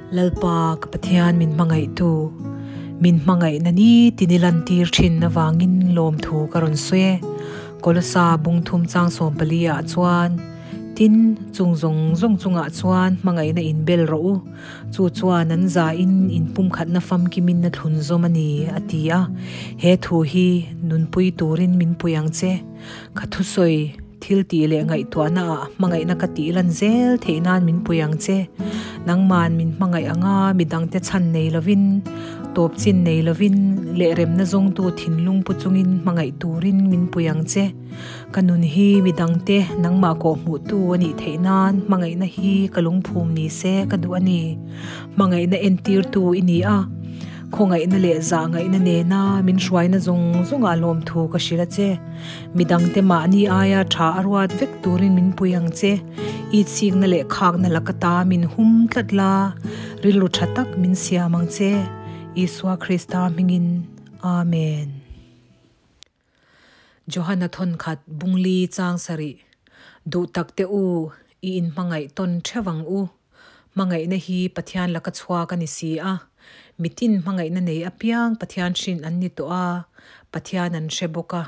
Lalpa ka Pathian min hmangaihtu, min hmangaihna ni tin i lantir thin avangin lawmthu ka rawn sawi e. Kolosa bung thum chang 14 ah chuan, Tin, chung zawng zawng chungah chuan hmangaihna in bel rawh u, chu chuan an zain in pumkhatna famkimin a thlun zawm a ni, a ti a. He thu hi nunpui turin min pui ang che. Ka thusawi. Thil tih leh ngaihtuahna ah hmangaihna ka tih lan zel theih nan min pui ang che. Nangman min hmangaih anga midangte chhan nei lovin, tawp chin nei lovin leh remna zawngtu thinlung pu chungin hmangaih turin min pui ang che. Ka nun hi midangte nangmah kawhhmuhtu a nih theih nan hmangaihna hi ka lungphum ni se ka duh a ni. Hmangaihna entirtu i ni a. Khawngaihna leh zahngaihna nena min hruaina zawng zawngah lawmthu ka hrilh a che. Midangte mahni aia tha a ruat vek turin min pui ang che. I chikna leh khakna laka ta min hum tlat la, rilru tha tak min siam ang che. Isua Krista hmingin. Amen. Johana thawnkhat bungli chang sarih duh tak te u, i inhmangaih tawn theuh ang u. Hmangaihna hi Pathian laka chhuak a ni si a, mitin hmangaihna nei apiang Pathian hrin an ni tawh a, Pathian an hre bawk a.